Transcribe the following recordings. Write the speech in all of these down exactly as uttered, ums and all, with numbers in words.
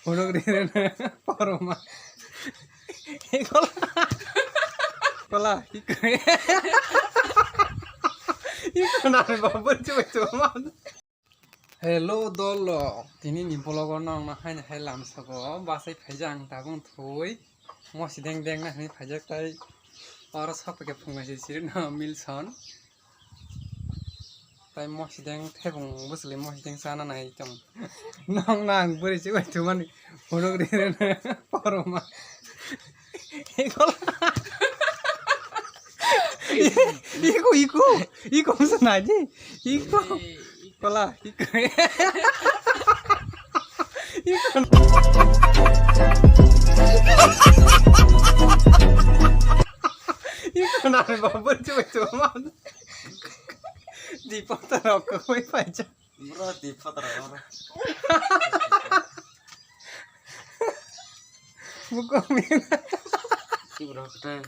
Phunuk ri ri no porma. Ikola. Kola. Iko. Iko na babu chui chui ma. Hello dolo. Tini ni vlog o nong na hai na hai lam sago. Basai phaijak ang tabung thui. Mosi deng deng na hai phaijak tai. Oro sokpeke phungai se siri no Milson. Tai mosideng thebung bwswlwi mosideng chana nai tong. Nong nang bwrwi se bai thumani phunuk ri ri no porma. Iko, iko, iko, iko bwsa nai di. Iko. Kola, iko. Iko. Iko na babu chui chui ma. Di photo rok koi paija. Bro, di photo rok oro. Buko mina. Ki bro, kete.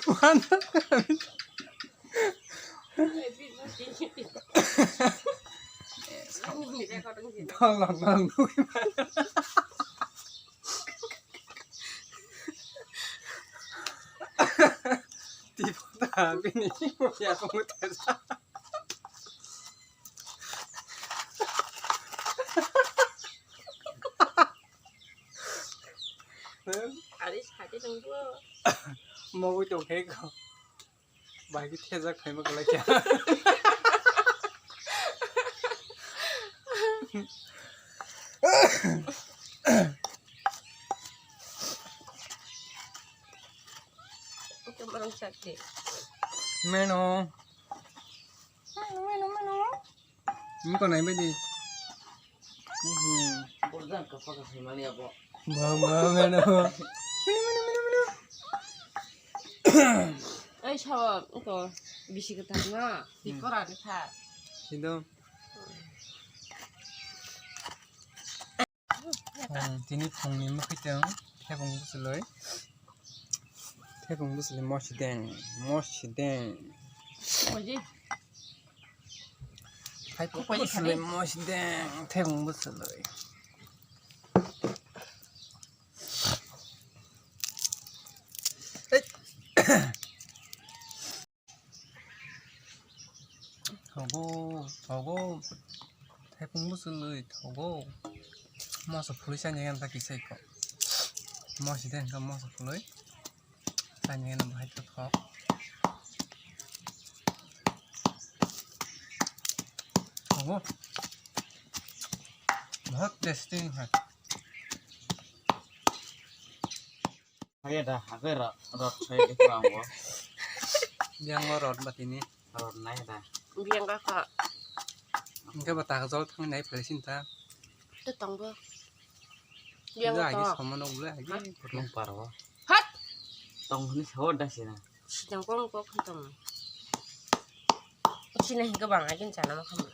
Mana? Tolong nang nui mana. Tipo ta bini ya como te. Ari sati nunggu. Mau itu kego. Bai khe thejak khaima kwlai kha. Ito marang sakti. Meno. Meno, meno, meno. Ini kau naik bedi. Mhm. Burjang kapa kasi mani apa? Mama, meno. Meno, meno, meno, meno. Ai, sawa, ito, bisi ketat na, tikor ada sa. Sino. Hmm, tini phungni mwkhwitwng thebung bwswlwi. Thebung bwswlwi mosideng, mosideng. Oje. Hai phungni bwswlwi mosideng, thebung bwswlwi. Hey. Thogo, thogo. Thaiphung bwswlwi thogo. Moso phulwi chani gana ta kisai kok. Mosi de hwnkha moso phulwi. Chani gana bahai khe thok. Thogo. Bahut tasty hai. Haya da, hake rot, rot sai di kurang bo. Yang rot batini. Rot nai da. Yang ka ka. Engke ba tak jol thang nai phalai sin ta. Te tong bo. Yang ka. Agi sama nok bole agi. Nung par bo. Hat. Tong ni sawo da sina. Sidang kong kok tong. Sina hingke bang agin chana ma khamla.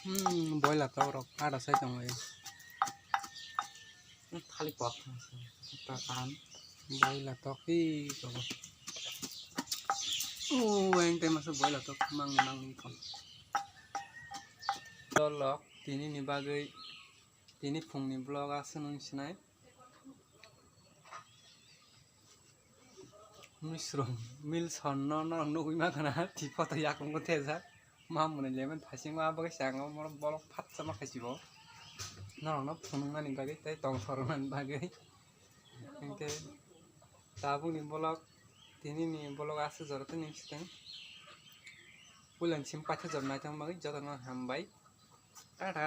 Hmm, boila tok rok ada sai tong. Thali kok thang se, ta tan. Boila tok hi tongo. O, eng tai masa boila tok mang mang ni kon. Dolok tini ni bagwi, tini phung ni vlog aswk nung sinai. Misrung, Milson no norok nugwi mankha na, tipo to yakung bo thejak. Ma mwnwi lemon phasing ma bagwi se ang borok phatsa ma khaisibo. Norokno phunuknani bagwi tei tong soroknani bagwi. Hinkhe tabukni vlog, tinini vlog aswk jora tei nung swtwng. Puilani simi paithago jora naithok bagwi jotono hambai. Tata.